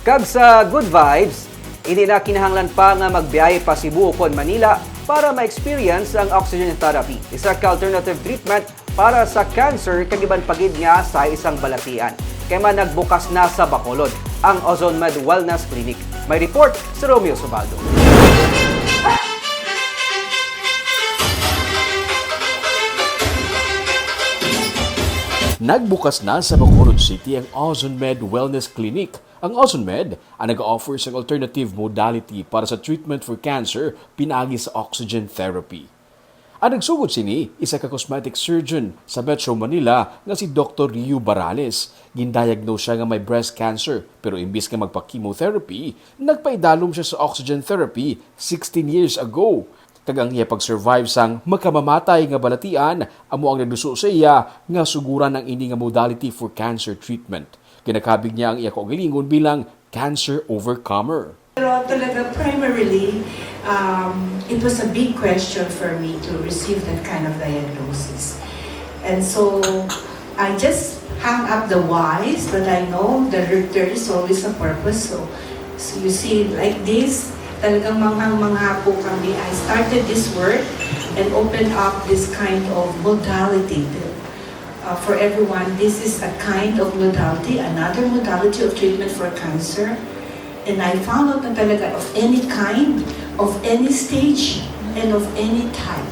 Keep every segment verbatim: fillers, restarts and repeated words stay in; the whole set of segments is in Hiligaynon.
Kag sa good vibes, hindi na kinahanglan pa nga magbiyahe pa Cebu ukon Manila para ma-experience ang oxygen therapy, isa ka alternative treatment para sa cancer kag iban pa gid nga sa isang balatian. Kay man nagbukas na sa Bacolod ang Ozone Med Wellness Clinic. May report si Romeo Subaldo. Nagbukas na sa Bacolod City ang Ozone Med Wellness Clinic. Ang Ozone Med ang nag-offer sang alternative modality para sa treatment for cancer pinaagi sa oxygen therapy. Ang nagsugod sini, isa ka cosmetic surgeon sa Metro Manila nga si Doktor Rio Barales. Gindiagnose siya nga may breast cancer, pero imbis nga magpa-chemotherapy, nagpaidalom siya sa oxygen therapy sixteen years ago. Kag ang iya pag-survive sang makamamatay nga balatian amo ang nagduso sa iya nga suguran ang ini nga modality for cancer treatment. Ginakabig niya ang iya kaugalingon bilang cancer overcomer. Pero talaga, primarily, um, it was a big question for me to receive that kind of diagnosis. And so, I just hang up the whys that I know that there is always a purpose. So, so you see, like this, talagang manghang-mangha po kami. I started this work and opened up this kind of modality. Uh, for everyone, this is a kind of modality, another modality of treatment for cancer. And I found out na talaga of any kind, of any stage, and of any type.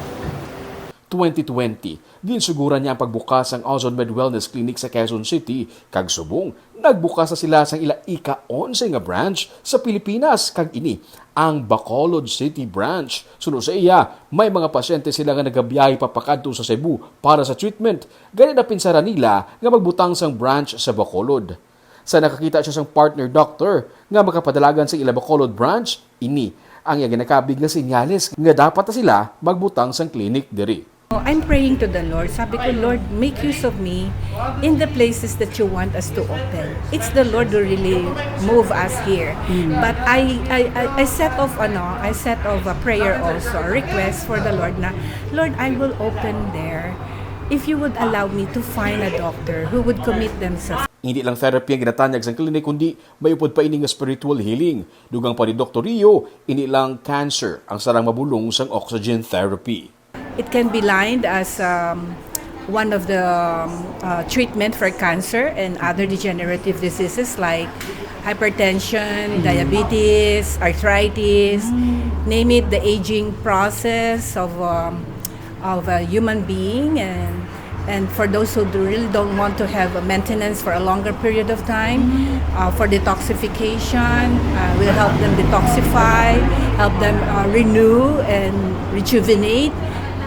twenty twenty, ginsuguran niya ang pagbukas sang Ozone Med Wellness Clinic sa Quezon City, kag subong nagbukas na sila sang ila ika-onse nga branch sa Pilipinas, kag ini ang Bacolod City Branch. Suno sa iya, may mga pasyente sila nga nagabiyahe papakadto sa Cebu para sa treatment, gani napinsaran nila nga magbutang sang branch sa Bacolod. Sa nakakita siya sang partner doctor nga makapadalagan sa ila Bacolod branch, ini ang iya ginakabig nga senyales nga dapat na sila magbutang sang clinic diri. Oh, I'm praying to the Lord. Sabi ko, Lord, make use of me in the places that you want us to open. It's the Lord who really move us here. But I, I, I, I set off, ano, I set off a prayer also, a request for the Lord na, Lord, I will open there if you would allow me to find a doctor who would commit themselves. Hindi lang therapy ang ginatanyag sang clinic, kundi may upod pa ini nga spiritual healing. Dugang pa ni Doktor Rio, ini lang cancer ang sarang mabulong sang oxygen therapy. It can be lined as um, one of the um, uh, treatment for cancer and other degenerative diseases like hypertension, diabetes, arthritis, name it, the aging process of um, of a human being, and and for those who do- really don't want to have a maintenance for a longer period of time, uh, for detoxification, uh, we'll help them detoxify, help them uh, renew and rejuvenate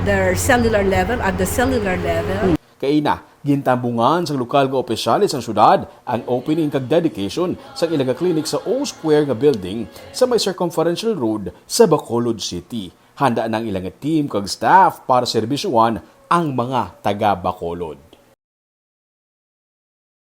their cellular level at the cellular level. Kaina, gintambungan sang lokal nga opisyales sang syudad ang opening kag dedication sang ila nga clinic sa O Square nga building sa may Circumferential Road sa Bacolod City. Handa na ang ila nga team kag staff para serbisyohan ang mga taga Bacolod.